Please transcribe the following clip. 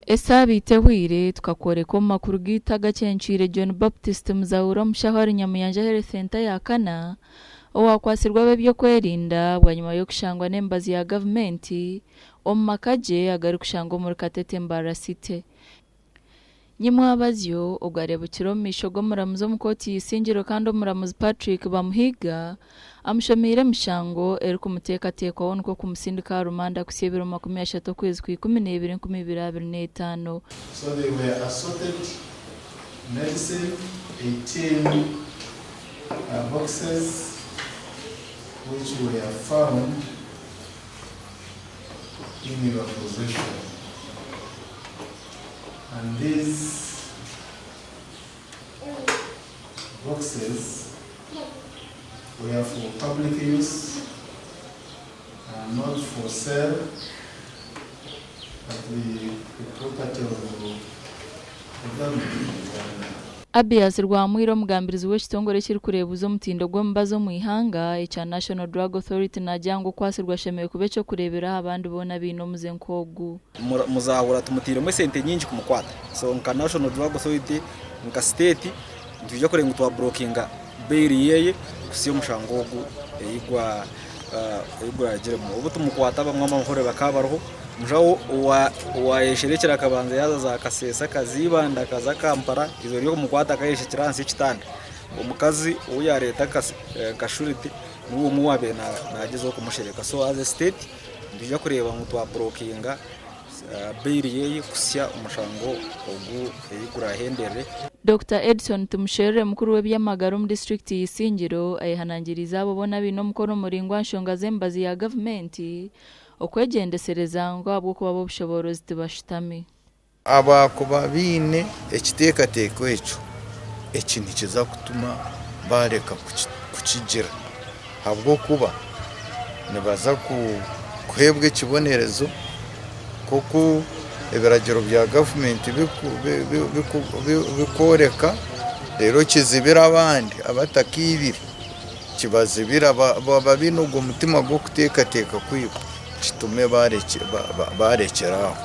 Esaabiiti ehweire, tukakworeka omu makuru gaitu agakyencwire John Baptist Muzaura omushaho ahari Nyamuyanja Health Centre ya kana owakwatsirwe ab'ebyokwerinda bwanyima y'okushangwa n'emibazi ya gavumenti omu maka gye agarikushangwa omuri Katete Mbarara City. Nyimwabazyo, ogu areebukire omu maisho g'omuramuzi omu kooti y'eisingiro kandi omuramuzi Patrick Bamuhiga amushomeire emishango erikumuteekateekwaho nikwo kumusindika aha rumanda kuhitsya ebiro 30 okwezi kwa 12 2025. So they were assorted medicine, 18 boxes which were found in your possession and these boxes were for public use and not for sale but the, the property of the government of Uganda. Abias Rwamwire omugambirizi w'ekitongore ekirikureebuza omutindo gw'emibazi omu ihanga ekya National Drug Authority naagira ngu okwatsirwe ashemereire kuba eky'okureeberaho abandi boona abaine omuze nk'ogu. Muzahura tumutairemu esente nyingi kumukwata so nka National Drug Authority nka state nitwija kureba ngu twa blockinga bail yeye kuhitsya omushango ogu ei guragiremu. Obu tumukwata abamwe amahurire bakaba bariho, omushaho owayesherekire akabanza yaaza za Kasese akaza Ibanda akaza Kampala eizooba ry'okumukwata akayeshekyera ahansi y'ekitanda. Omukazi ou yareeta nka surety niwe omwe owaabaire nagyezaho kumushereka so as a state nitwija kureeba ngu twa blockinga bail yeye kuhitsya omushango ogu ei gurahenderere. Dokita Edson Tumusherure mukuru w'eby'amagara omu disiturikiti ya Isingiro ayehanangiriize abo boona abaine omukono muraingwa aha nshonga z'emibazi ya gavumenti okwegyendesereza ngu ahabw'okuba ab'obushoboorozi tibashutami. Abakuba baine ekiteekateeko ekyo, eki nikiza kutuma baareka kukigira ahabw'okuba nibaza kuheebwa ekibonerezo nk'oku ebiragiro bya gavumenti birikworeka reero kizibire abandi abatakaibire, kibazibira baaba baine ogwo mutima gw'okuteekateeka kwiba kitume baarekyera aho.